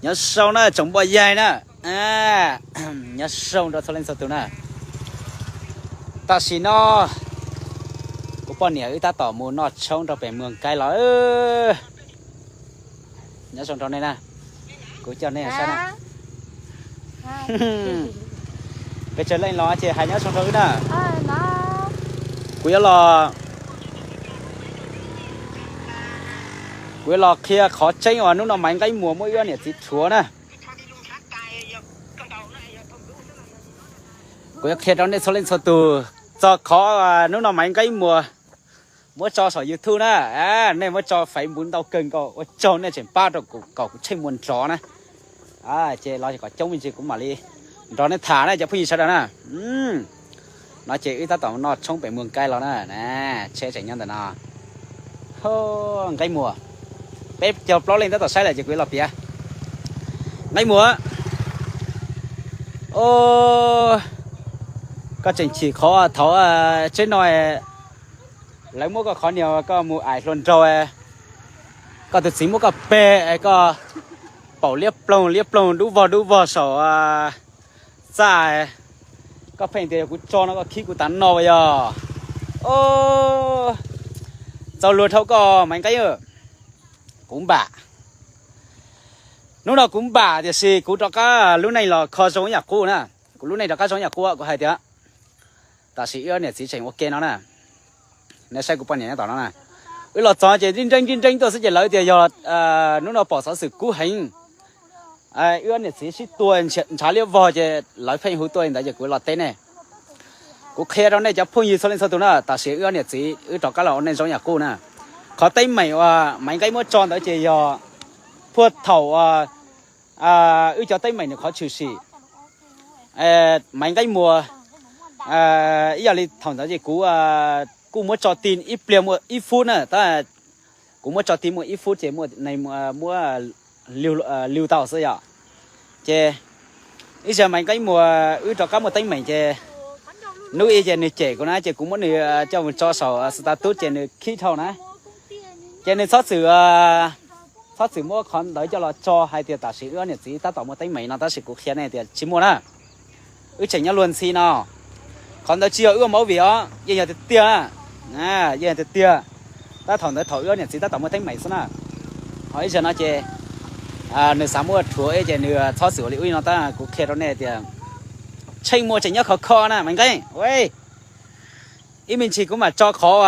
Nyob zoo na tsoom poj yawg na, nyob zoo rau txhua leej txhua tus na. Tam sim no kuv poj niam wb tab tom mus noj tshoob rau pem Muag Kaib los. Nyob zoo rau nej na, kuv coj nej saib na. Pes tsawg leej los ces hais nyob zoo rau wb na. Kuv yuav los, kuv yuav los qhia qhov tseeb uas hnub no Maiv Nqeeb Muas muab wb niam txiv rhuav na. Kuv yuav qhia rau nej txhua leej txhua tus txog qhov hnub no Maiv Nqeeb Muas muab tso saum YouTube na. Nej muab tso Facebook ntau kawg nkaus, ua tsaug nej tseem pab rau kuv kom kuv tsheej muag nrov na. Ces los kom coob me ntsis kuv mam li nrog nej tham na cov phooj ywg sawv daws na. No ces wb tab tom noj tshoob pem Muag Kaib los na, tsheb tseem nyob ntawm no. Nqeeb Muas, peb caug plaub leej tab tom saib lawm ces kuv yuav los piav. Nqeeb Muas, koj tseem chim qhov thaum tsheb no lawv muab koj qhov niag koj mus aim hluas nraug, koj tus txiv muab koj peg, koj paum liab ploog liab ploog dub vog dub vog saum txaj, koj pheej tias yog kuv tso no koj khib kuv tas no yog. Txaus luag dhau koj Maiv Nqeeb. Kuv npam, hnub no kuv npam tiam sis kuv rov qab lub neej los kho zoo ib yam qub na. Kuv lub neej rov qab zoo ib yam qub, kuv hais tias tam sim wb niam txiv tseem ua ke no na. Nej saib kuv poj niam nyob tom no na. Wb los txog ces nreeb nreeb nreeb tuaj xwb ces lawv tias yog hnub no pom xov xwm kub heev, wb niam txiv sib tua ntshav liab vog ces lawv pheej hu tuaj li ntawd ces kuv los teb nej. Kuv qhia rau nej cov phooj ywg txhua leej txhua tus na, tam sim wb niam txiv wb rov qab los ua neej zoo yam qub na. Qhov teeb meem uas Maiv Nqeeb muab tso ntawd ces yog puag thaum wb cov teeb meem nws qhov tshwm sim, Maiv Nqeeb Muas, ib yam li thaum ntawd ces kuv kuj muab tso ti ib pliag muaj ib fub na, tab kuv muab tso ti muaj ib fub ces muaj liu tau xwb yom. Ces ib zaug Maiv Nqeeb Muas wb rov qab muaj teeb meem ces hnub ib ces nws cem kuv na ces kuv muab nws coj mus tso saum status ces nws khib dhau na. Ces nws txhob txwm, txhob txwm muab qhov ntawd coj los tso hais tias tam sim wb niam txiv tab tom muaj teeb meem no tab sis kuv qhia nej tias tsis muaj na. Wb tseem nyob luag ntxhi no. Qhov ntawd tsis yog wb ua movie os, yeej yog tiag tiag, yeej yog tiag tiag. Tab thaum ntawd thaum wb niam txiv tab tom muaj teeb meem xwb na. Ho ib zaug no ces nws xav muab rhuav ces nws txhob txwm ua li ub li no tab kuv qhia rau nej tias tsheej muag tseem nyob khov kho na Maiv Nqeeb. Ib me ntsis kuv mam tso qhov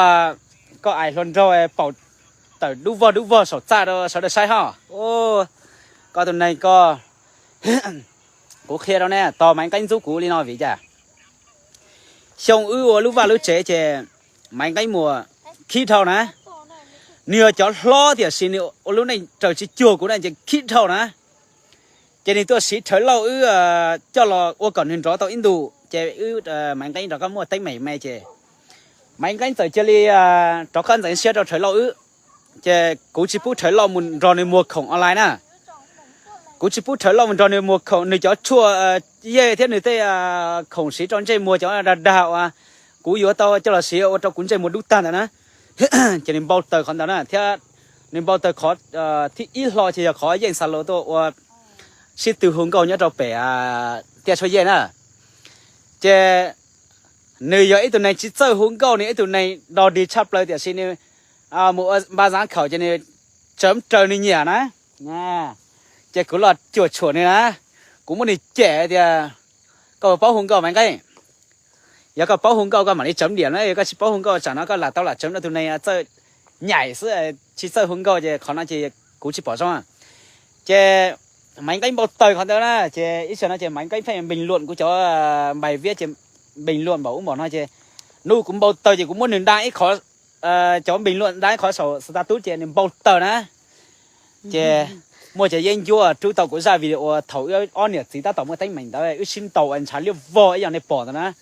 koj aim hluas nraug paum tawm dub vog dub vog saum txaj rau sawv daws saib ho. Koj tus neeg ko, kuv qhia rau nej, tos Maiv Nqeeb ntxub kuv li no vim cas? Xyoo wb ua lub vaj lub tsev ces Maiv Nqeeb Muas khib dhau na. Nws yog cov hlob tiam sis nws ua lub neej raws tsis cuag kuv na ces khib dhau na. Ces nws tuaj siv Rhawv Lauj wb coj los ua kom nws nrov tau ib ntus ces wb Maiv Nqeeb rov qab muaj teeb meem me ces Maiv Nqeeb txawm cia li rov qab ntxeev siab rau Rhawv Lauj wb. Ces kuv tsis pub Rhawv Lauj mus nrog nws muag khoom online na. Kuv tsis pub Rhawv Lauj mus nrog nws muag khoom, nws cov tshuaj yej thiab nws tej khoom siv rau ntsej muag cov dag dag uas kuv yuav tau coj los siv ua rau kuv ntsej muag dub tag ntawd na. Ces nws npau taws qhov ntawd na thiab nws npau taws qhov thib ib hlo ces yog qhov yeej xa lus tuaj ua sib tw hu nkauj nyob rau pem tiaj tshuaj yej na. Ces nws yog ib tug neeg tsis txawj hu nkauj, nws ib tug neeg dog dig tshaj plaws tiam sis nws mus ua npa zav khaum ces nws tsawv raws nws nyiam na. Ces kuv los cuam tshuam nws na, kuv muab nws cem tias koj paub hu nkauj Maiv Nqeeb? Yog koj paub hu nkauj koj mam li tsawv diam na, yog koj tsis paub hu nkauj tsam no koj lam tau lam tsawv rau tus neeg txawj nyaim xwb, tsis txawj hu nkauj ces qhov no ces kuv tsis pom zoo. Ces Maiv Nqeeb npau taws qhov ntawd na ces ib zaug no ces Maiv Nqeeb pheej bình luận kuv cov bài viết ces bình luận npaum ub npaum no ces nws kuv npau taws ces kuv muab nws đăng ib qhov, cov bình luận đăng ib qhov saum status ces nws npau taws na. Ces muaj cov yeeb ncuab rub tau kuv zaj video thaum wb ob niam txiv tab tom muaj teeb meem ntawd wb sib ntaus ntshav liab vog ib yam nej pom ntawd na.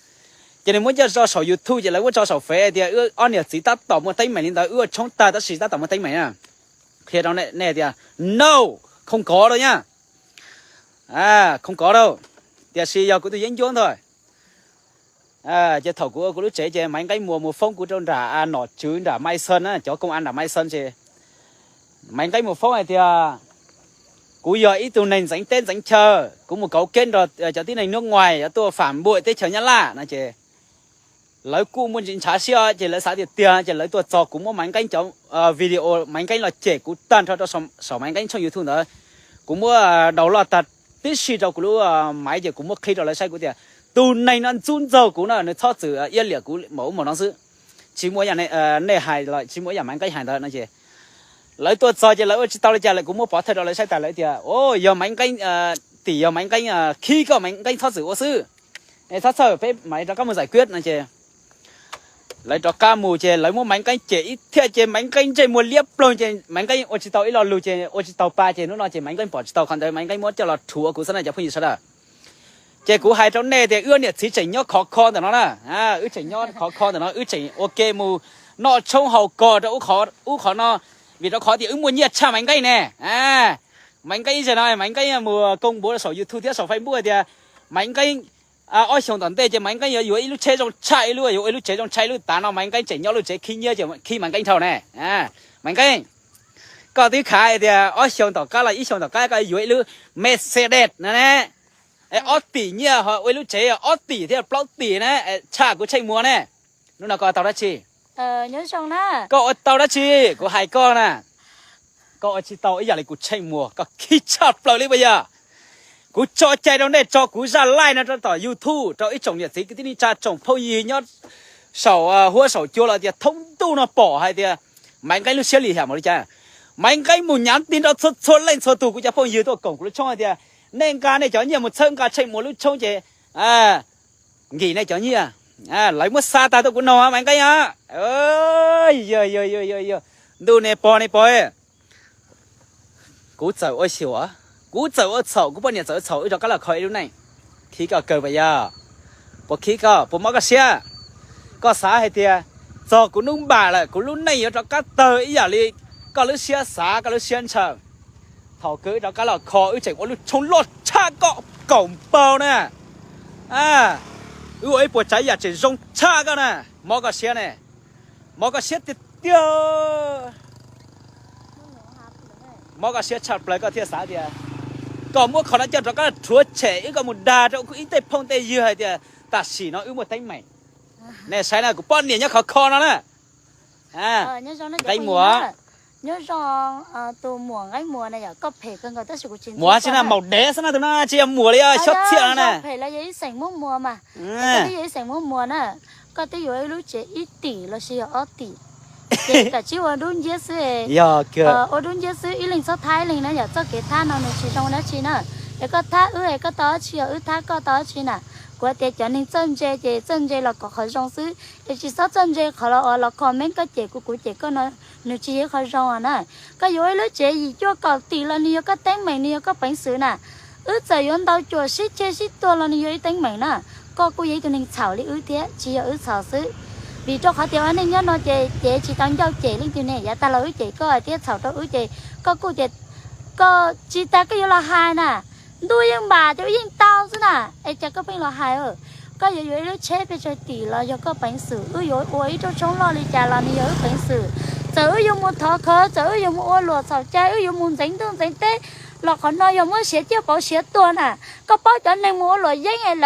Ces nws muab coj tso saum YouTube ces lawv muab tso saum Face tias wb ob niam txiv tab tom muaj teeb meem li ntawd, wb ua tshoob tag tab sis tab tom muaj teeb meem na. Qhia rau nej tias no, không có đâu nha, không có đâu, tiam sis yog kuv tus yeeb ncuab ntag. Ces thaum kuv ua kuv lub tsev ces Maiv Nqeeb Muas mus foob kuv rau nram nom tswv nram Mai Xon na, cov công an nram Mai Xon ces Maiv Nqeeb Muas foob hais tias kuv yog ib tug neeg ntxeev teb ntxeev chaw, kuv mus kauv keb nrog cov tib neeg nub nguais yuav tuaj fam npuam teb chaws Nyab Laj no ces lawv kuj muaj ntsis ntshav siab ces lawv xav tias tiag ces lawv tuaj txog kuv muab Maiv Nqeeb cov video Maiv Nqeeb los cem kuv tag nrho rau saum Maiv Nqeeb tshooj YouTube ntawd. Kuv muab download tag tib si rau kuv lub Maiv ces kuv muab qhib rau lawv saib kuv tias tus neeg no ntxub ntxaug kuv no nws txhob txwm iab liam kuv npaum ub npaum no xwb. Tsis muaj yam nej hais los tsis muaj yam Maiv Nqeeb hais ntawd no ces lawv tuaj txog ces lawv ua tsis tau li cas lawm, kuv muab pov thawj rau lawv saib tas lawv tias o yog Maiv Nqeeb, tim yog Maiv Nqeeb khib koj, Maiv Nqeeb txhob txwm ua xwb, txhob txhawj peb mam rov qab mus zais kiab no ces lawv rov qab mus ces lawv muab Maiv Nqeeb cem ib thiaj ces Maiv Nqeeb ntsej muag liab ploog ces Maiv Nqeeb ua tsis tau ib lo lus ces ua tsis tau pa ces hnub no ces Maiv Nqeeb pom tsis tau qhov ntawd Maiv Nqeeb muab coj los rhuav kuv xwb na cov phooj ywg sawv daws. Ces kuv hais rau nej tias wb niam txiv tseem nyob khov kho ntawm no na, wb tseem nyob khov kho ntawm no wb tseem ua ke mus noj tshoob haus kos rau ub qhov no, vim rau qhov tias wb muaj nyiaj tshaj Maiv Nqeeb ne. Maiv Nqeeb zaum no Maiv Nqeeb mus koo npuav saum YouTube thiab saum Facebook tias Maiv Nqeeb ob xyoos tom ntej ces Maiv Nqeeb yuav yuav ib lub tsheb zoo tshaj ib lub, yuav ua ib lub tsev zoo tshaj ib lub, tav no Maiv Nqeeb tseem nyob lub tsev khib nyiab ces khib Maiv Nqeeb dhau ne. Maiv Nqeeb, koj twb khav hais tias ob xyoos tom qab los ib xyoos tom qab koj yuav ib lub Mercedes no ne, ob tim nyiaj ho ua ib lub tsev ob tim thiab plaub tim na, tshaj kuv Tsheej Muas ne. Hnub no koj ua tau dab tsi? Koj ua tau dab tsi? Kuv hais koj na, koj ua tsis tau ib yam li kuv Tsheej Muas, koj khib tshaj plaws li puas yog? Kuv tso cai rau nej tso kuv zaj live no rau tom YouTube rau ib tsoom niam txiv kwv tij neej tsa tsoom phooj ywg nyob saum huab saum cua los tias thoob ntuj no pom hais tias Maiv Nqeeb lub siab lim hiam npaum li cas. Maiv Nqeeb mus nyav ti nrog txhua txhua leej txhua tus kuv cov phooj ywg tuaj koom kuv lub tshoob hais tias nej nqa nej cov nyiaj mus txhawb nqa Tsheej Muas lub tshoob ces nkim nej cov nyiaj. Lawv muab xa tag tuaj kuv no Maiv Nqeeb. Yog, yog, yog, yog, ntuj nej pog nej pog, kuv txawm ua xyuam, kuv txawm ua txhaum, kuv poj niam txawm ua txhaum wb rov qab los kho ib lub neej. Khib koj kawg puas yog? Puas khib koj, puas mob koj siab? Koj xav hais tias txog kuv hnub npam lawm kuv lub neej yuav rov qab tawg ib yam li koj lub siab xav koj lub siab ntshaw. Thaum kawg wb rov qab los kho wb tseem ua lub tshoob loj tshaj koj kaum npaug na. Wb ua ib puas tsav yam tseem zoo tshaj koj na. Mob koj siab ne, mob koj siab tiag tiag. Mob koj siab tshaj plaws koj thiaj xav tias kom muab qhov no coj rov qab rhuav tshem wb kom mus dag rau ib tej phooj tej ywg hais tias tam sim no wb muaj teeb meem. Nej saib na kuv poj niam nyob khov kho no na. Nqeeb Muas, nyob zoo tus muam Nqeeb Muas na yom, koj phem kawg nkaus tab sis kuv tsis ntxub koj na. Maum dev xwb na tus no tsis yog muam li os, xyob txhiaj no na. Phem los yog ib xeem Hmoob Muas mas, koj twb yog ib xeem Hmoob Muas na, koj twb yuav ib lub tsev ib tim los sis yog ob tim, ces kav tsij ua dub nciab xwb, ua dub nciab xwb ib leeg txhob thab ib leeg na yom, txoj kev thab no nws tsis zoo dab tsi na. Es koj thab wb es koj tau dab tsi, yog wb thab koj tau dab tsi na? Kuv hais tias cov neeg txawj ntse ces txawj ntse los kom qhov zoo xwb, es tsis txhob txawj ntse qhov los los comment koj cem kuv kuv cem koj no, nws tsis yog ib qho zoo na. Koj yuav ib lub tsev yim cuaj kaum tim los nws yog koj teeb meem, nws yog koj peev xwm na. Wb txawm yuav ntau cuam sib ceg sib tuag los nws yog ib teeb meem na. Koj kuj yog ib tug neeg txhaum li wb thiab, tsis yog wb txhaum xwb. Vim rau qhov tias ua neej nyob no ces cev tsis tau ncauj cem leej twg ne, yav tag los wb cem koj thiab txhaum rau wb ces koj kuj tias, koj tsis tas koj yuav los hais na. Ntuj yeej npam ces wb yeej tau xwb na. Es cas koj pheej los hais? Koj yuav yuav ib lub tsheb pes tsawg tim los yog koj peev xwm, wb yuav ua ib rooj tshoob loj li cas los nws yog wb peev xwm. Txawm wb yuav mus thov khawv, txawm wb yuav mus ua luam txhaum cai, wb yuav mus ntxeev ntuj ntxeev teb los qhov no yog muab siav ciaj pauv siav tuag na. Koj paub cov neeg mus ua luam yeeb es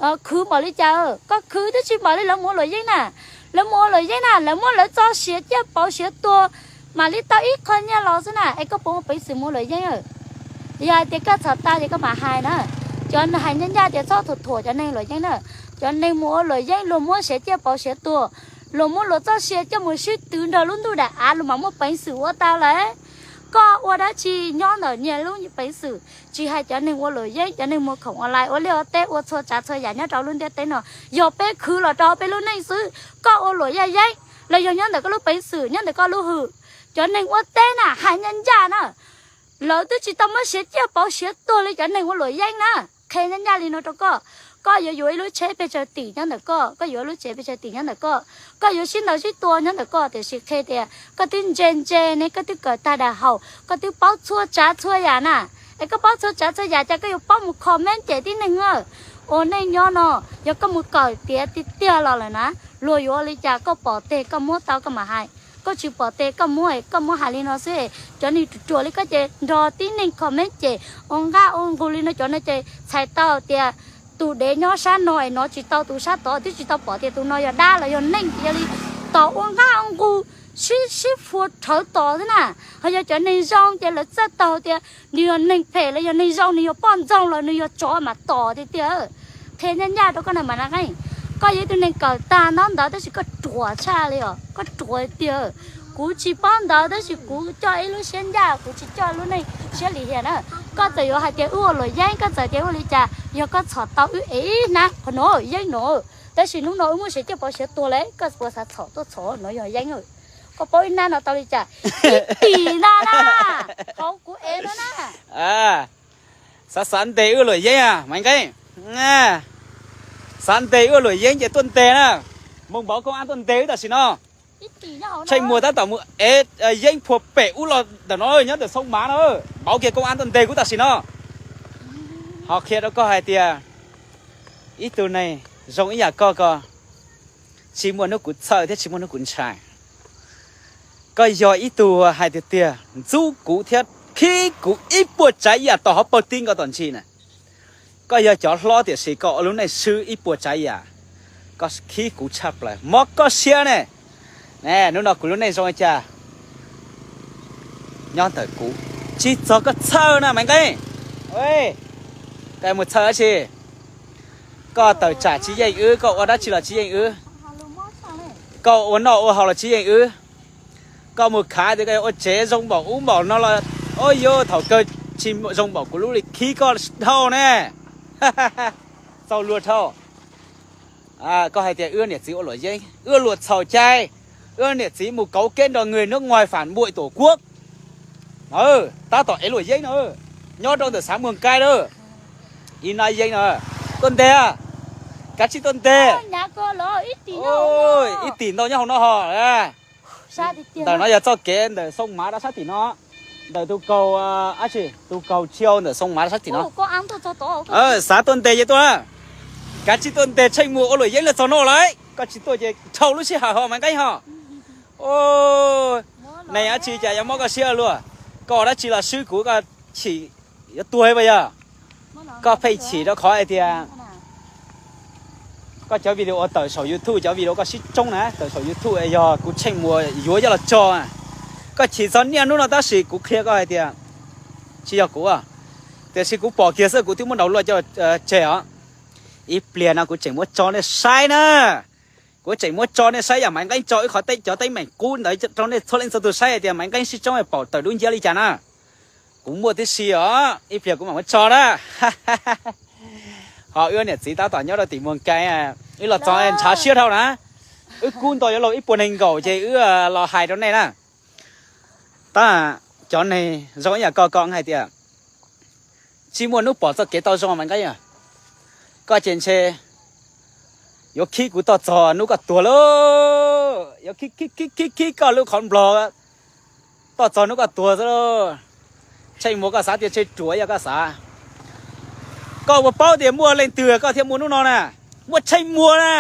lawv khwv npaum li cas? Koj khwv twb tsis npaum li lawv mus ua luam yeeb na. Lawv mus ua luam yeeb na lawv muab lawv txoj siav ciaj pauv siav tuag mam li tau ib qho nyiaj los xwb na. Es koj puas muaj peev xwm mus ua luam yeeb? Yog hais tias koj txhaum tag ces koj mam hais na. Cov hais ncaj ncaj tias txhob thuam thuam cov neeg luam yeeb na. Cov neeg mus ua luam yeeb luag muab siav ciaj pauv siav tuag, luag muab luag txoj sia coj mus sib twv nrog lub ntuj daim av luag mam muaj peev xwm ua tau lawm. Koj ua dab tsi nyob ntawm nyias lub peev xwm? Tsis hais cov neeg ua luam yeeb, cov neeg muag khoom online ua liaj ua teb ua txhua tsav txhua yam nyob rau lub ntiaj teb no, yog peb khwv los rau peb lub neej xwb. Koj ua luam yaj yeeb los yog nyob ntawm koj lub peev xwm, nyob ntawm koj lub hwm. Cov neeg ua teb na hais ncaj ncaj na, lawv twb tsis tau muab siav ciaj pauv siav tuag li cov neeg ua luam yeeb na. Qhia ncaj ncaj li no rau koj, koj yuav yuav ib lub tsheb pes tsawg tim nyob ntawm koj, koj yuav ib lub tsev pes tsawg tim nyob ntawm koj, koj yuav sib ntaus sib tua nyob ntawm koj, tiam sis qhia tias koj twb ntse ntse ne, koj twb kawm tag daim haum, koj twb paub txhua tsav txhua yam na. Es koj paub txhua tsav txhua yam cas koj yuav paub mus comment cem tib neeg? Ua neej nyob no, yog koj mus kawm tiav tiag tiag los lawm na, luag yuav ua li cas koj pom teg koj muab tau koj mam hais. koj tsis pom tes koj muab, koj muab hais li no xwb. Cov neeg ruam ruam li koj ces nrog tib neeg comment ces ua nqaj ua nqug li no, cov no ces txhais tau tias tus dev nyob sab no es hnov tsis tau tus sab tod, twb tsis tau pom tias tus no yog dab los yog neeg, ces yog li tos ua nqaj ua nqug sib sib fua rhawv tos xwb na. Ho yog cov neeg zoo ces lawv txawj taug tias nws yog neeg phem los yog neeg zoo, nws yog poj ntxoog los nws yog tsov mas tos tiag tiag. Qhia ncaj ncaj rau koj na Maiv Nqeeb, koj yog ib tug neeg kawm tag ntaub ntawv tab sis koj ruam tshaj li os, koj ruam tiag. Kuv tsis paub ntawv tab sis kuv coj ib lub siab ncaj, kuv tsis coj lub neej siab lim hiam na. Koj txawm yuav hais tias wb ua luam yeeb, koj txawm tias ua li cas, yog koj txhom tau wb ev ib hnab qhov no yeeb no, tab sis hnub no wb muaj siav ciaj pov siav tuag lawm, koj puas xav txhom tuaj txhom no yog yeeb. Koj paub ib hnab no tau li cas? Ib tis ntag na, hauv kuv ev no na. Xav xav ntes wb luam yeeb a Maiv Nqeeb? Xav ntes wb luam yeeb ces tuaj ntes na. Mus npaum koob ab tuaj ntes wb tam sim no. Tsheej Muas tab tom mus ev yeeb phua pem ub los ntawm no, nyob ntawm Xoo Mav no. Npaum kiag koob ab tuaj ntes kuv tam sim no. Ho qhia rau koj hais tias ib tug neeg zoo ib yam koj ko, tsis muaj hnub kuv txhawj thiab tsis muaj hnub kuv ntshai. Koj yog ib tug hais tiag tiag ntxub kuv thiab khib kuv ib puas tsav yam tom hauv paus ti nkaus tom ntsis na. Koj yog cov hlob tiam sis koj ua lub neej swb ib puas tsav yam, koj khib kuv tshaj plaws, mob koj siab ne. Ne, hnub no kuv lub neej zoo li cas nyob ntawm kuv, tsis txog koj txhawj na Maiv Nqeeb. Koj mus txhawj dab tsi? Koj tawm tsam tsis yeej wb, koj ua dab tsi los tsis yeej wb, koj ua noj ua haus los tsis yeej wb. Koj mus khav tias koj yuav ua tsev zoo npaum ub npaum no los, o yuav thaum kawg tsis zoo npaum kuv lub li khib koj dhau ne. Txaus luag dhau. Koj hais tias wb niam txiv ua luam yeeb, wb luam txhaum cai, wb niam txiv mus kauv kev nrog nws nub nguaig fam npuaj tus kuab. Tab tom ev luam yeeb no, nyob rau ntawm xav muag nkai lawm. Ib nab yeeb no, tuaj ntes, kav tsij tuaj ntes. Ib tim ntau nyob hauv no ho. Ntawm no yog txoj kev ntawm Xoo Mav rau sab tim no, ntawm tus kaug, ab tsi, tus kaug tsis yau ntawm Xoo Mav rau sab tim no. Xav tuaj ntes ces tuaj, kav tsij tuaj ntes, Tsheej Muas ua luam yeeb los txog no lawm, koj tsis tuaj ces dhau lub sij hawm ho Maiv Nqeeb ho. Neeg dab tsi cas yuav mob koj siab luaj? Koj ua dab tsi los swb kuv, koj chim yuav tuag pas yog? Koj pheej chim rau qhov hais tias koj cov video tawm saum YouTube, cov video koj sib tsoob na tawm saum YouTube yog kuv Tsheej Muas yuav coj los tso. Koj chim txog niaj hnub no tab sis kuv qhia koj hais tias tsis yog kuv, tiam sis kuv pom kiag xwb kuv twb muab download coj tseg os. Ib pliag no kuv tseem muab tso nej saib na. Kuv tseem muab tso nej saib yam Maiv Nqeeb tso wb qhov teb, cov teeb meem qub ntawd rau nej txhua leej txhua tus saib hais tias Maiv Nqeeb sib tsoob pom tawm dub nciab li cas na. Kuv muaj tib si os, ib pliag kuv mam muab tso na. Ho wb niam txiv tab tom nyob rau tim muag nkai, wb los txog ntshav siab dhau na. Wb kub nto yuav luag ib puas nees nkaum ces wb los hais rau nej na. Tab cov neeg zoo ib yam koj ko hais tias tsis muaj hnub pom txoj kev tau zoo Maiv Nqeeb. Koj ces ntshe yuav khib kuv toj txog hnub koj tuag lauj, yuav khib khib khib khib koj lub qhov nplog toj txog hnub koj tuag xwb lauj. Tsheej Muas koj xav tias ntshe ruam yog koj xav. Koj puas paub tias muaj leej twg koj thiaj muaj hnub no na? Muaj Tsheej Muas na,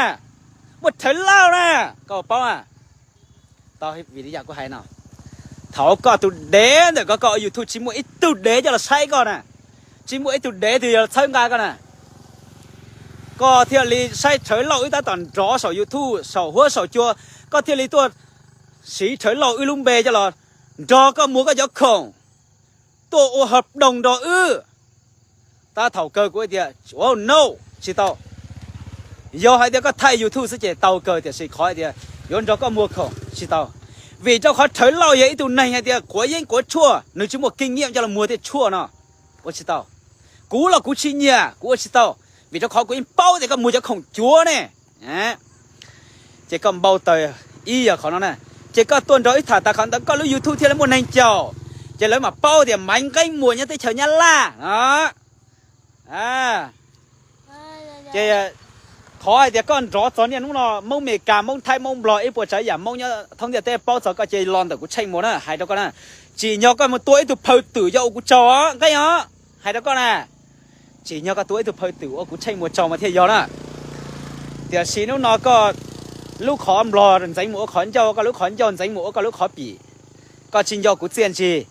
muaj Rhawv Lauj na, koj puas paub na? Tau vim li yam kuv hais no, thaum koj tus dev ntawm koj, koj ua YouTube tsis muaj ib tug dev coj los saib koj na, tsis muaj ib tug dev twg yog txhawb nqa koj na. Koj thiaj li saib Rhawv Lauj wb tab tom nrov saum YouTube saum huab saum cua, koj thiaj li tuaj siv Rhawv Lauj wb lub npe coj los nrog koj muag koj cov khoom, tuaj ua hợp đồng nrog wb. Tab thaum kawg kuv tias, no, tsis tau. Yog hais tias koj thaij YouTube xwb ces tau kawg, tiam sis qhov hais tias yuav nrog koj muag khoom tsis tau. Vim rau qhov Rhawv Lauj yog ib tug neeg hais tias quav yeeb quav tshuaj, nws tsis muaj kinh nghiệm coj los muag tej tshuaj no. Ua tsis tau. Kuv los kuv tsis nyiam, kuv ua tsis tau, vim rau qhov kuv yeej paub tias koj muag cov khoom cuav ne. Ces koj npau taws ib yam qhov no na, ces koj tuaj nrog wb tham tas qhov ntawd koj lub YouTube thiaj li muaj neeg caum, ces lawv mam paub tias Maiv Nqeeb muas nyob teb chaws Nyab Laj no. Ces qhov hais tias koj nrov txog niaj hnub no Hmoob Mes Kas, Hmoob Thaib, Hmoob Nplog, ib puas tsav yam Hmoob nyob thoob ntiaj teb paub txog koj ces los ntawm kuv Tsheej Muas na, hais rau koj na. Tsim nyog koj mus tua ib tug phaw twm yog ua kuv tsaug os, Nqeeb os, hais rau koj na. Tsim nyog koj tua ib tug phaw twm ua kuv Tsheej Muas tsaug mas thiaj yog na. Tiam sis hnub no koj lub qhov nplog ntxeev mus ua qhov ncauj, koj lub qhov ncauj ntxeev mus ua koj lub qhov pim. Koj tsis nco kuv txiaj ntsig,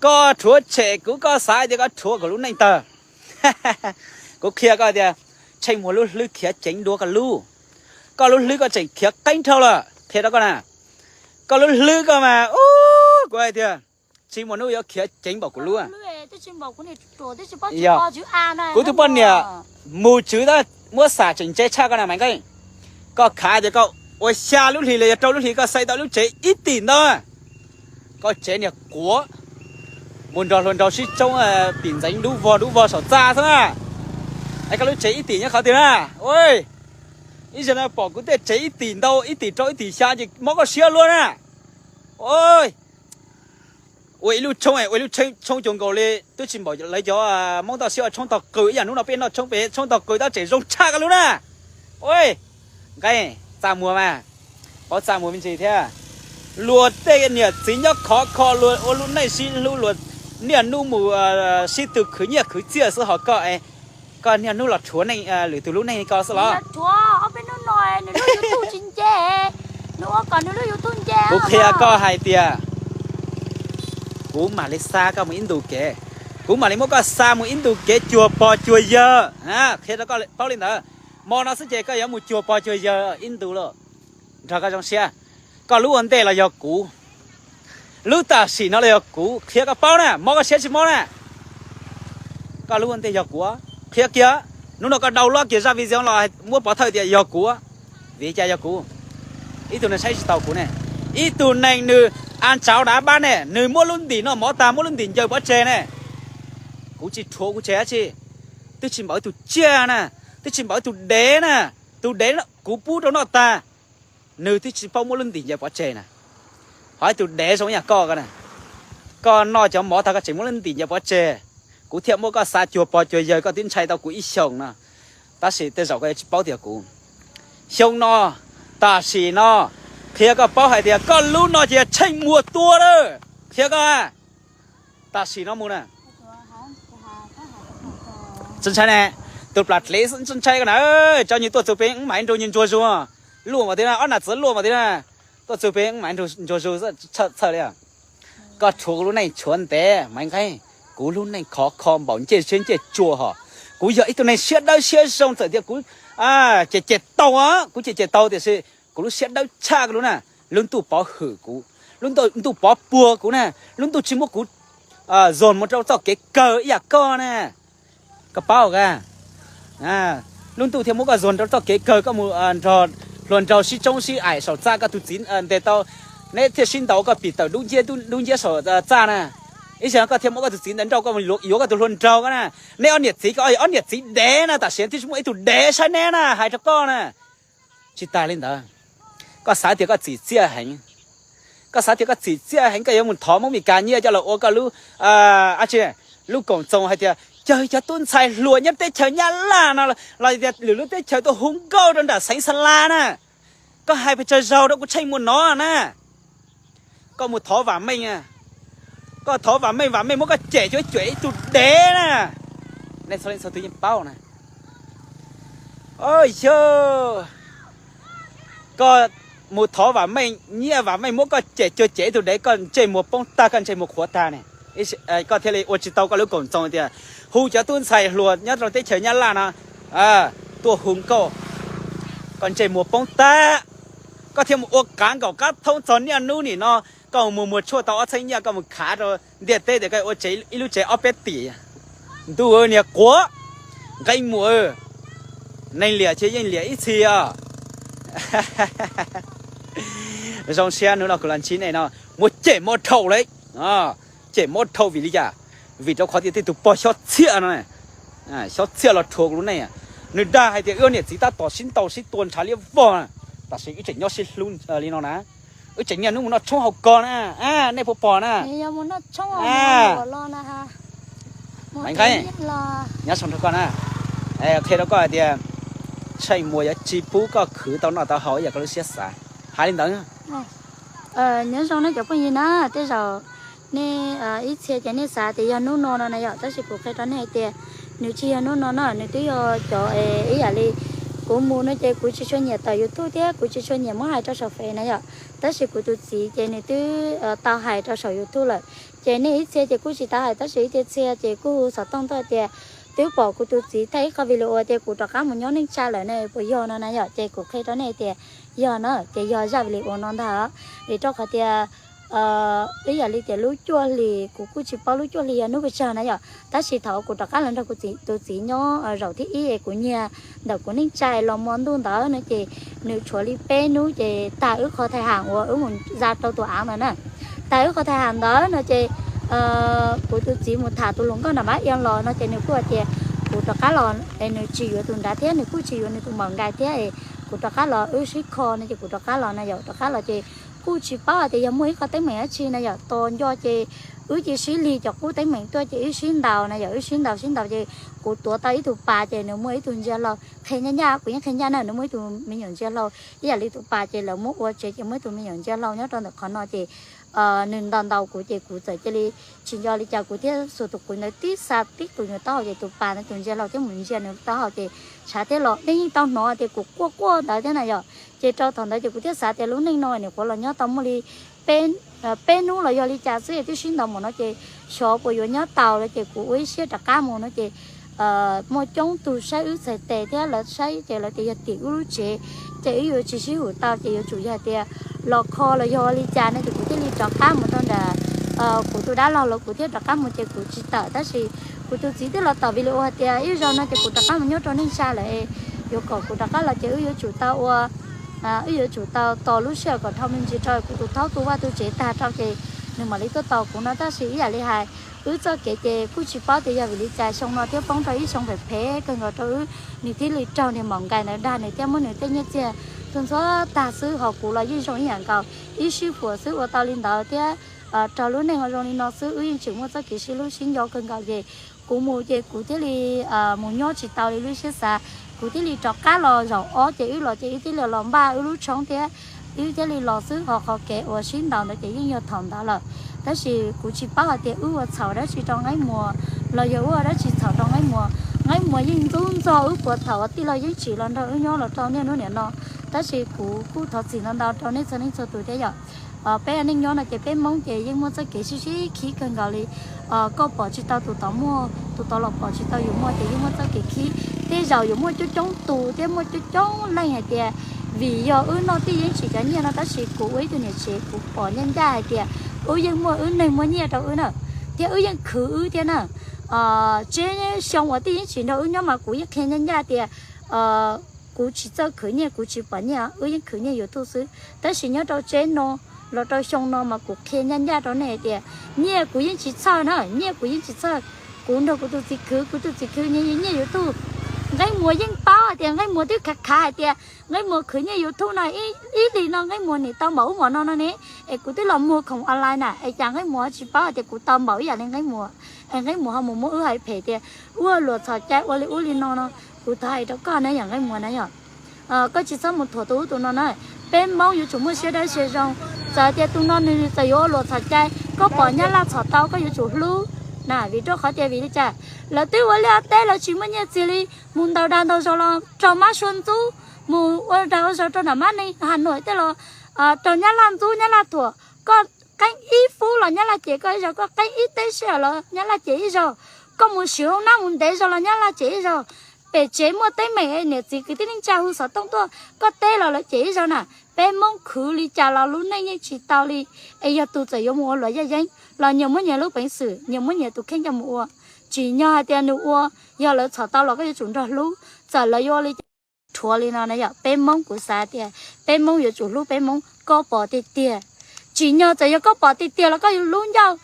koj rhuav tshem kuv, koj xav tias koj rhuav kuv lub neej tawg. Kuv qhia koj tias Tsheej Muas lub hlwb khiav ceev dua koj lub. Koj lub hlwb koj tseem khiav qeeb dhau lawm, qhia rau koj na. Koj lub hlwb koj mas, kuv hais tias Tsheej Muas hnub yuav khiav ceev npaum kuv lub. Yog kuv tus poj niam mus tswv tab muab xam tseem ntse tshaj koj na Maiv Nqeeb. Koj khav tias koj ua xya lub hlis los yog rau lub hlis koj xaiv tau lub tsev ib tim ntau, koj tsev niag quav, mus nrog hluas nraug sib tsoob pim ntxeev dub vog dub vog saum txaj xwb na. Es koj lub tsev ib tim nyob qhov twg na? Ib zaug no pom kuv tej tsev ib tim ntau, ib tim rau ib tim xya ces mob koj siab luaj na. Ua ib lub tshoob, ua ib lub tshoob cuag nkaus li twb tsis npaum lawv cov Hmoob toj siab ua tshoob tog qws ib yam. Hnub no peb noj tshoob pem tshoob tog qws tab tseem zoo tshaj koj lub na. Nqeeb, txaj muag mas, paub txaj muag me ntsis thiab. Luag tej niam txiv nyob khov kho luag ua lub neej sib hlub, luag niaj hnub mus sib tw khwv nyiaj khwv txiaj xwb, ho koj, koj niaj hnub los rhuav lwm tus lub neej koj xwb los? Kuv qhia koj hais tias kuv mam li xa koj mus ib ntu kev, kuv mam li muab koj xa mus ib ntu kev cuag pog cuag yawg. Qhia rau koj paub li ntawd, hmo no xwb ces koj yuav mus cuag pog cuag yawg ib ntu lauj. Nrog koj zoo siab, koj lub ua ntej los yog kuv, lub tam sim no los yog kuv. Qhia koj paub na, mob koj siab tsis mob na? Koj lub ua ntej yog kuv, qhia kiag. Hnub no koj download kiag zaj video los muab pov thawj tias yog kuv. Vim cas yog kuv? Ib tug neeg saib tsis taus kuv ne, ib tug neeg nws a tsauv dav pab ne, nws muab lub ntim noj mov tag, muab lub ntim ncaws pov tseg ne. Kuv tsis rhuav kuv tseg dab tsi, twb tsis npaum ib tug tsiaj na, twb tsis npaum ib tug dev na. Tus dev kuv pub rau noj tag, nws twb tsis paub muab lub ntim ncaws pov tseg na. Ho ib tug dev zoo ib yam koj ko na, koj noj cov mov tag koj tseem muab lub ntim ncaws pov tseg. Kuv thiaj muab koj xa cuag pog cuag yawg, koj twb ntshai tau kuv ib xyoos no, tab sis tej zaum koj yuav tsis paub tias kuv. Xyoo no, tam sim no, qhia koj paub hais tias koj lub no ces yog Tsheej Muas tua lawm. Qhia koj, tam sim no mus na. Tsis ntshai ne, tus plam dlev tsis ntshai ko na. Tso nyuag tuaj txug pem wb mam nrug nyuag ntsuag zug. Luaj mas tiag na, ob nam txiv luaj mas tiag na. Tuaj txug pem wb mam nrug ntsuag zug, txhawj li. Koj rhuav kuv lub neej tshuav ntev Maiv Nqeeb, kuv lub neej khov kho npaum ncej siab ncej tsua hos. Kuv yog ib tug neeg siab dawb siab zoo, txawm tias kuv cem cem tau, kuv cem cem tau tiam sis kuv lub siab dawb tshaj koj lub na. Lub ntuj pov hwm kuv, lub ntuj pov puag kuv na, lub ntuj tsis muab kuv zog mus rau txoj kev kawg ib yam koj na. Koj paub ka, lub ntuj thiaj muab koj zog rau txoj kev kawg, koj mus nrog hluas nraug sib tsoob sib aim saum txaj, koj tus txiv ntes tau, neb thiaj sib ntaus koj pim tawm dub nciab saum txaj na. Ib zaug koj thiaj muab koj tus txiv ntes nrauj koj mus yuav koj tus hluas nraug ko na. Neb ob niam txiv ko ob niam txiv dev na, tam sim twb tsis muaj ib tug dev saib neb na, hais rau koj na. Tsis tas li ntawd, koj xav tias koj txim txiaj heev, koj xav tias koj txim txiaj heev, koj yuav mus thov Hmoob Meskas nyiaj coj los ua koj lub, lub koom txoos hais tias cog cov tub ntxhais hluas nyob teb chaws Nyab Laj no los tias lwm lub teb chaws tuaj hu nkauj rau nram xeev Xa Las na. Koj hais pes tsawg zaug rau kuv Tsheej Muas no na. Koj mus thov vam meej, koj thov vam meej, vam meej muab koj cem cuag cuag ib tug dev na. Nej txhua leej txhua tus yeej paub na. Yog koj mus thov vam meej nyiaj, vam meej muab koj cem cuag cem ib tug dev, koj ntsej muag poob tag, koj ntsej muag qhuav tag ne. Koj thiaj li ua tsis tau koj lub koom txoos tias hu cov tub ntxhais hluas nyob rau teb chaws Nyab Laj no tuaj hu nkauj, koj ntsej muag poob tag. Koj thiaj mus ua qav nkaum qab thoob txog niaj hnub nim no, koj mus muag tshuaj tau ob txheeb nyiaj, koj mus khav rau ntiaj teb tias koj ua tsev ib lub tsev ob peb tim. Ntuj, niag quav, Nqeeb Muas, neeg liam ces yeej liam ib txhis os. Zoo siab hnub no kuv los ntsib nej no, muab cem mob dhau li, cem mob dhau vim li cas? Vim rau qhov tias tej tus pog Xyob Txhiaj no, Xyob Txhiaj los rhuav kuv lub neej. Nws dag hais tias wb niam txiv tab tom sib ntaus sib tua ntshav liab vog, tam sis wb tseem nyob sib hlub li no na, wb tseem niaj hnub mus noj tshoob hauv ko na, nej puas pom na? Maiv Nqeeb, nyob zoo rau koj na. Qhia rau koj hais tias Tsheej Muas yuav tsis pub koj khwv tau noj tau haus ib yam koj lub siab xav, hais li ntawd. Nyob zoo nej cov phooj ywg na, tej zaum nej ib txhia ces nej xav tias yog hnub no no na yom, tab sis kuv qhia rau nej hais tias nws tsis yog hnub no no, nws twb yog cov ib yam li Kuv mus no ces kuv tsis tshua nyiam tawm YouTube thiab kuv tsis tshua nyiam muab hais rau saum Fev na yom. Tab sis kuv tus txiv ces nws twb tau hais rau saum YouTube lawm. Ces nej ib txhia ces kuj tsis tau hais, tab sis ib txhia txhia ces kuj hu xov tooj tuaj tias twb pom kuv tus txiv thaij ib qho video tias kuv rov qab mus nyob neej tsa lawm ne, puas yog no na yom. Ces kuv qhia rau nej tias yog na, ces yog zaj video no ntag. Vim rau qhov tias ib yam li tias lub cuaj hlis, kuv kuj tsis paub lub cuaj hlis yog hnub pes tsawg na yom, tab sis thaum kuv rov qab los nrog kuv tus txiv nyob zaum thib ib es kuv nyiag ntawm kuv neej tsa los hmo ntuj ntawd no ces nws tshuav li peb hnub ces tag wb qho thais ham uas wb mus za rau tus av ntawd na. Tag wb qho thais ham ntawd no ces kuv tus txiv mus tham tus hluas nkauj nram mab ia los no ces nws kuj hais tias kuv rov qab los es nws tsis yuav tus nrad thiab nws kuj tsis yuav nws tus maum nkais thiab es kuv rov qab los wb sib kho no ces kuv rov qab los na yom. Rov qab los ces kuj tsis paub hais tias yog muaj ib qho teeb meem dab tsi na yom. Tos nco ces wb cia sib lig cov qub teeb meem tuaj ces wb sib ntaus na yom, wb sib ntaus sib ntaus ces kuv tuav tau ib tug pas ces nws muaj ib tug ntsia hlau qhia ncaj ncaj, kuv yeej qhia ncaj na, nws muaj ib tug me nyuam ntsia hlau ib yam li tus pas ces lawv muab ua tsev ces muaj ib tug me nyuam ntsia hlau nyob rau ntawm qhov no ces nws ntaus ntaus kuv ces kuv txawm cia li tsis nco li cas kuv thiaj xuas tus qws ntawd tib xa tib qws nws taub hau ces tus pas ntawd tus ntsia hlau thiab mus ntsia nws taub hau ces tshav thiaj los. Nej yeej tau hnov tias kuv quaj quaj ntawd thiab na yom. Ces rau thaum ntawd ces kuv thiaj xav tias lub neej no niam kuv los nyob tau muaj li peb hnub los yog li cas xwb twb sib ntaus mus no ces xyov puas yuav nyob taus lawm ces kuv ua ib siab rov qab mus no ces muaj coob tus saib wb txhais tes thiab lawv saib ces lawv tias yog tim wb lub tsev ces wb yuav tsis sib hum tau ces yuav tsum yog hais tias los kho los yog li cas no ces kuv thiaj li rov qab mus rau nram kuv tus dab laug los kuv thiaj rov qab mus ces kuv tsis tawm tab sis kuv tus txiv twb los tawm video hais tias ib zaug no ces kuv rov qab mus nyob rau neej tsa lawm, yuav kom kuv rov qab los ces wb yuav tsum tau ua, wb yuav tsum tau tos lub sij hawm kom dhau me ntsis rau kuv tus thaub tu vaj tu tsev tag rau ces nws mam li tuaj tos kuv no tab sis ib yam li hais wb txoj kev ces kuj tsis paub tias yog vim li cas xyoo no thiab poob rau ib xyoo phem phem kawg nkaus rau wb, nws thiaj li raug niag maum nkais ntawd dag nws thiab muab nws tej nyiaj txiag tu ntxhua tag xwb ho kuv los yeej zoo ib yam nkaus, ib sij huam xwb ua tau li ntawd thiab raug lub neej ua zoo li no xwb wb yeej tseem muaj txoj kev sib hlub sib nco kawg nkaus ces kuv mus ces kuv thiaj li mus nyob tsis tau li lub siab xav, kuv thiaj li rov qab los zaum ob ces wb los ces wb thiaj li los npaj wb lub tshoob thiab wb thiaj li los xwb ho qhov kev uas sib ntaus ntawd ces yeej yog thaum ntawd lawm. Tab sis kuv tsis paub hais tias wb ua txhaum dab tsi rau Nqeeb Muas los yog wb ua dab tsi txhaum rau Nqeeb Muas. Nqeeb Muas yeej ntxub ntxo wb puas thaum uas tij laug Yeeb Tsim los nrog wb nyob los rau niaj hnub niam no, tab sis kuv kuj thov txim ntau ntau rau nej txhua leej txhua tus thiab yom. Peb neej nyob no ces peb Hmoob ces yeej muaj txoj kev sib sib khib kawg nkaus li. Koj pom tsis tau tus tod muaj, tus tod los pom tsis tau yus muaj ces yeej muaj txoj kev khib. Tej zaum yuav muaj coob coob tus thiab muaj coob coob leej hais tias vim yog wb noj tij Yeeb Tsim cov nyiaj no tab sis kuv ua ib tug niam tsev kuv pom ncaj ncaj hais tias wb yeej muaj wb neeg muaj nyiaj rau wb na, thiab wb yeej khwv wb thiab na. Tseb xyoo uas tij Yeeb Tsim nrog wb nyob mas kuv yeej qhia ncaj ncaj tias kuv tsis txawj khwv nyiaj, kuv tsis pom nyiaj, wb yeej khwv nyiaj YouTube xwb. Tab sis nyob rau tseb no los rau xyoo no mas kuv qhia ncaj ncaj rau nej hais tias nyiaj kuv yeej tsis txhawj na, nyiaj kuv yeej tsis txhawj. Kuv nrog kuv tus txiv khwv, kuv tus txiv khwv nyiaj YouTube. Nqeeb Muas yeej paub hais tias Nqeeb Muas twb khav khav hais tias Nqeeb Muas khwv nyiaj YouTube no ib hlis no Nqeeb Muas nim tau npaum ub npaum no no ne, es kuv twb los muag khoom online na es cas Nqeeb Muas tsis paub hais tias kuv tau npaum ib yam li Nqeeb Muas, es Nqeeb Muas ho mus muab wb hais phem tias ua luam txhaum cai ua li ub li no no. Kuv thov hais rau koj na yom Nqeeb Muas na yom, koj tsis txhob mus thuam tus ub tus no na. Peb Hmoob yuav tsum muaj siab dawb siab zoo. Txawm tias tus no nws txawm yuav ua luam txhaum cai, koj pom Nyab Laj txhom tau koj yuav tsum hlub na, vim rau qhov tias vim li cas lawv twb ua liaj teb lawv tsis muaj nyiaj txiag li, mus ntaus dag ntaus zog los raug mab sua ntxub, mus ua dag ua zog rau nram mab neeg Has Nois tej los raug Nyab Laj ntxub Nyab Laj thuam. Koj qeeb ib fub los Nyab Laj cem koj ib zaug, koj qeeb ib teb sij hawm los Nyab Laj cem ib zaug, koj mus swm hoob nab mus ntev zog los Nyab Laj cem ib zaug. Pem tsev muaj teeb meem niam txiv kwv tij neej tsa hu xov tooj tuaj koj teb los lawv cem ib zaug na. Peb Hmoob khwv li cas los lub neej yeej tsis tau li. Es yog tus txawm yuav mus ua luam yaj yeeb los nyias muab nyias lub peev xwm, nyias muab nyias tus kheej coj mus ua. Tsim nyog hais tias nws ua, yog lawv txhom tau los koj yuav tsum nrog hlub. Txawm lawv yuav ua li cas rhuav li no na yom, peb Hmoob kuv xav tias peb Hmoob yuav tsum hlub peb Hmoob, koj pom tiag tiag. Tsim nyog txawm yog koj pom tiag tiag los koj yuav lub ncauj,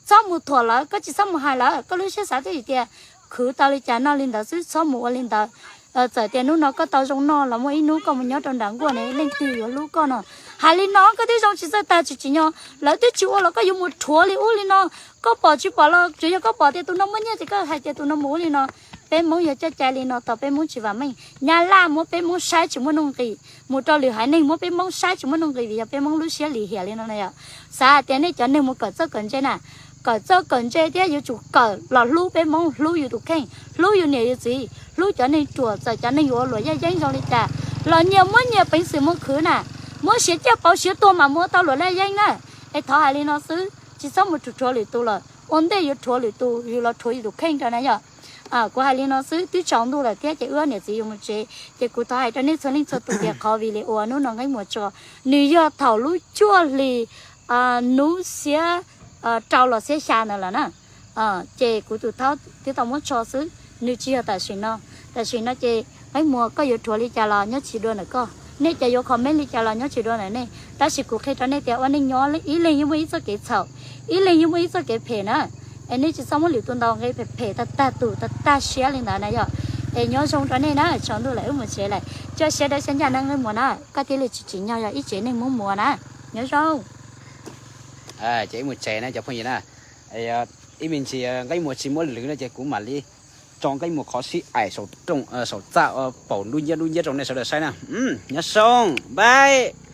txhob mus thuam lawv, koj tsis txhob mus hais lawv, koj lub siab xav twb tias khwv tau li cas noj li ntawd xwb, txhob mus ua li ntawd. Txawm tias hnub no koj tau zoo noj los muaj ib hnub koj mus nyob rau nram nkuaj ne leej twg yuav hlub koj no. Hais li no koj twb zoo tsis txawj tag tsis tsim nyog, lawv twb tsis ua los koj yuav mus rhuav li ub li no. Koj pom tsis pom los tsuas yog koj pom tias tus no muaj nyiaj ces koj hais tias tus no mus ua li no. Peb Hmoob yog coj cai li no tau peb Hmoob tsis vam meej. Nyab Laj muab peb Hmoob saib tsis muaj nuj nqis, mus rau lwm haiv neeg muab peb Hmoob saib tsis muaj nuj nqis vim yog peb Hmoob lub siab lim hiam li no na yom. Xav hais tias nej cov neeg mus kawm txawj kawm ntse na, kawm txawj kawm ntse thiab yuav tsum kawm los hlub peb Hmoob, hlub yus tus kheej, hlub yus niam yus txiv, hlub cov neeg ruam, txawm cov neeg yuav ua luam yaj yeeb zoo li cas los nyias muab nyias peev xwm mus khwv na, muab siav caj pauv siav tuag mas muab tau luam yaj yeeb na. Es thov hais li no xwb, tsis txhob mus rhuav lwm tus lawm, ua ntej yuav rhuav lwm tus yus los rhuav yus tus kheej rau na yom. Kuv hais li no xwb, twb tsaus ntuj lawm thiab ces wb niam txiv yuav mus tsev, ces kuv thov hais rau nej txhua leej txhua tus tias qhov video uas hnub no Nqeeb Muas tso, nws yog thaum lub cuaj hli hnub xiab rau los xiab xya ntawd lawm na. Ces kuv tus thaub twb tau muab tso xwb, nws tsis yog tam sim no. Tam sim no ces Nqeeb Muas koj yuav rhuav li cas los nyob tsis dua ntawm koj, nej cov yuav comment li cas los nyob tsis dua ntawm nej, tab sis kuv qhia rau nej tias ua neej nyob ib leeg yeej muaj ib txoj kev txhaum, ib leeg yeej muaj ib txoj kev phem na. Es nej tsis txhob muab lwm tus ntaus nqi phem phem tag tag tus tag tag siab li ntawd na yom. Es nyob zoo rau nej na, tsaus ntuj lawm wb mus tsev lawm, cia siab dawb siab ncaj na Nqeeb Muas na, koj thiaj li tsis tsim nyog yog ib tsev neeg Hmoob Muas na. Nyob zoo. Ces wb mus tsev na cov phooj ywg na. Ib me ntsis Nqeeb Muas tsis muab lwv no ces kuv mam li tso Nqeeb Muas qhov sib aim saum txaj paum dub nciab dub nciab rau nej sawv daws saib na. Nyob zoo, bye.